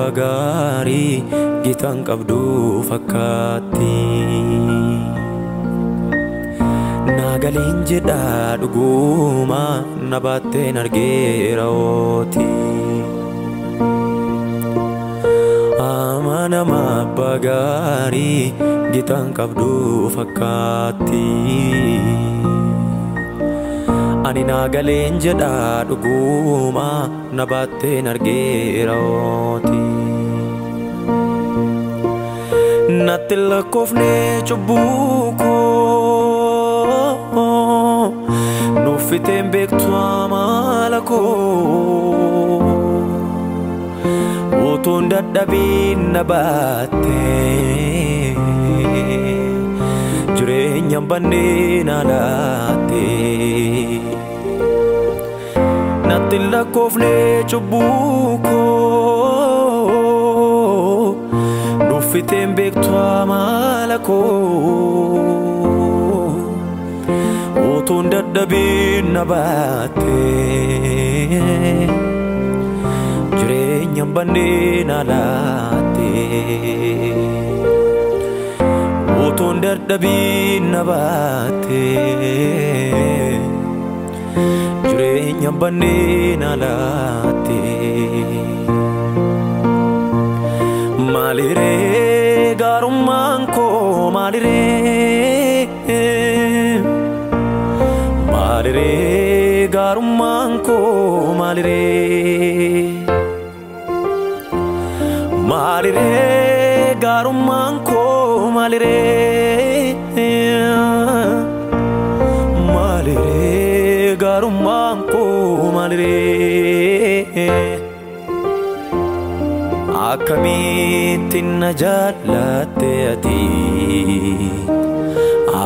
abbaa gaarii gitaan qabdu fakkaatti. Naagaleen jedhaa dhuguma na baatteen argeera ooti. Amanama abbaa gaarii gitaan qabdu fakkaatti. Ani naagaleen jedhaa dhuguma na baatteen argeera ooti. Natti lakkoofne cubbuu koo, nuuffiteen beektu amala koo. Utuun dadhabiin na baatte, jireenyaan bannee na laatte. Natti lakkoofne cubbuu koo, nuuffiteen beektu amala koo. Utuun dadhabiin na baatte, jireenyaan bannee na laatte. Utuun dadhabiin na baatte, jireenyaan bannee na laatte. Maaliree gaarummaan koo maaliree, maaliree gaarummaan koo maaliree, maaliree gaarummaan koo maaliree, maaliree gaarummaan koo maaliree. Akkamitti na jaallatte ati,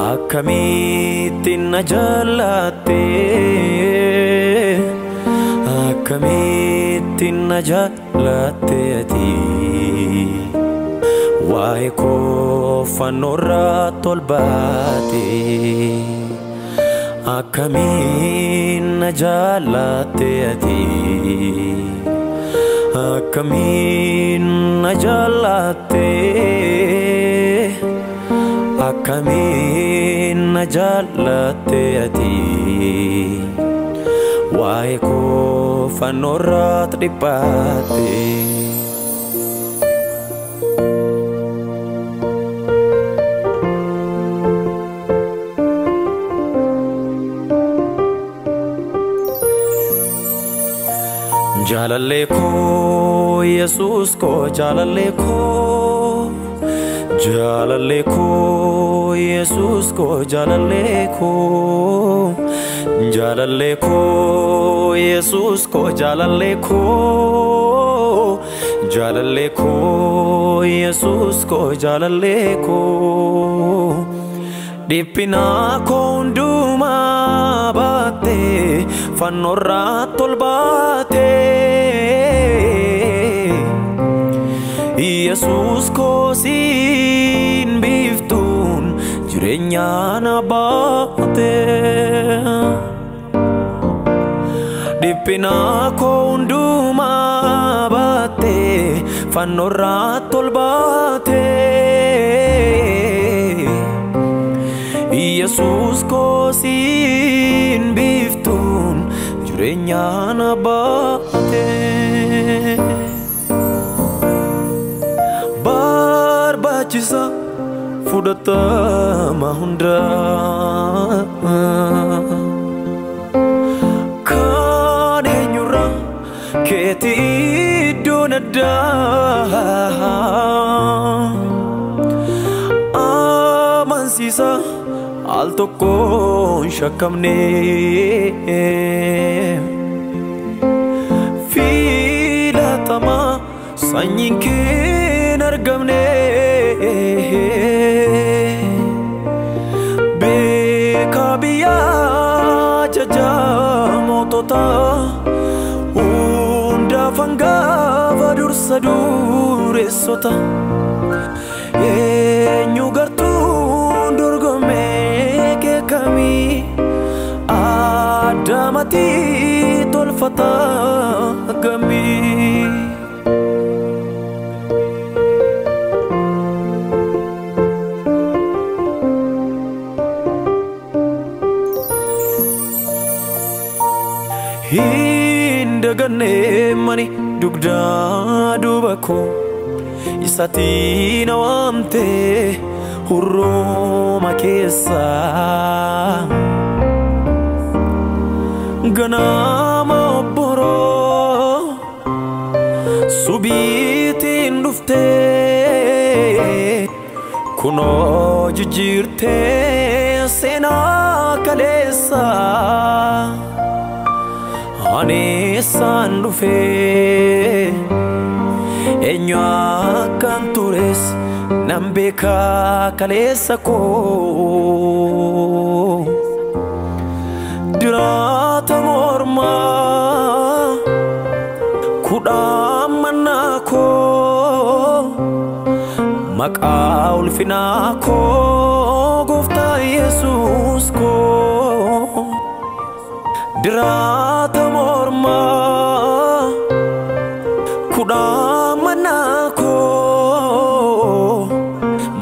akkamitti na jaallatte, akkamitti na jaallatte ati. Waa'ee koo fannoorraa ol baate, akkamiin na jaallatte ati, akkamiin na jaallatte, akkamiin na jaallatte ati. Waa'ee koo fannoorraa dhiphatte. Jaalallee koo Yesuus koo, jaalallee koo, jaalallee koo Yesuus koo, jaalallee koo, jaalallee koo Yesuus koo, jaalallee koo, jaalallee koo Yesuus koo, jaalallee koo. Dhiphina koo hundumaa baatte, fannoorraa ol baate. Yesuus koo siin biiftuun jireenya na baate. Dhiphina koo hundumaa baatte, fannoorraa ol baate. Yesuus koo siin biiftuun jireenya na baate. Barbaachisa fudhatama hundaa, kan eenyurraa keetii iddoon addaa. Amansiisa al tokkoon shakkamne, filatama sanyiin keen argamne. Beekaa biyyaa jajaa mootota hundaaf hangafa dursa dureessota, eenyu gartuun dorgommee keekamii addamatti tolfata gambii. daganne mani dugda duuba koo isaatiin waamte hurruuma keessa ganama obboroo subiitiin dhufte kunoo jijjiirte seenaa kaleessa ani isaan dhufe eenyu akkan tures nan beekaa kaleessa koo diraata mormaa kudhaan mannaa koo maqaa ulfinaa koo gooftaa Yesuus koo diraata mormaa kudhaan mannaa koo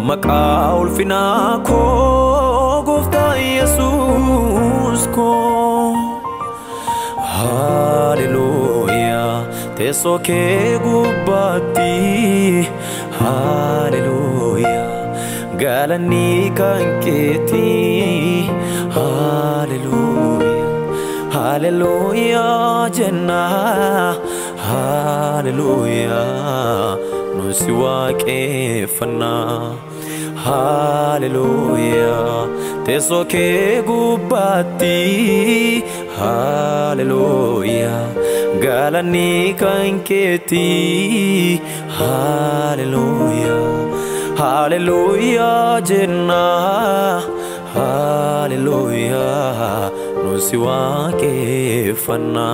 maqaa ulfinaa koo gooftaa Yesuus koo haleluuyaa teessoo kee gubbaatti haleluuyaa galanni kan keetii haleluuyaa haleluuyaa jenna haleluuyaa nu si waaqeffanna haleluuyaa teessoo kee gubbaatti haleluuyaa galanni kan keetii haleluuyaa haleluuyaa jenna haleluuyaa nu si waaqeffanna.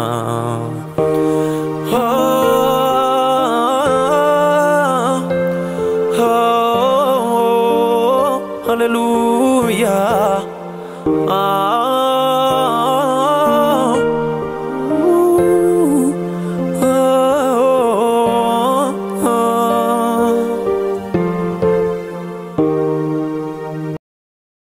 Hallelujah.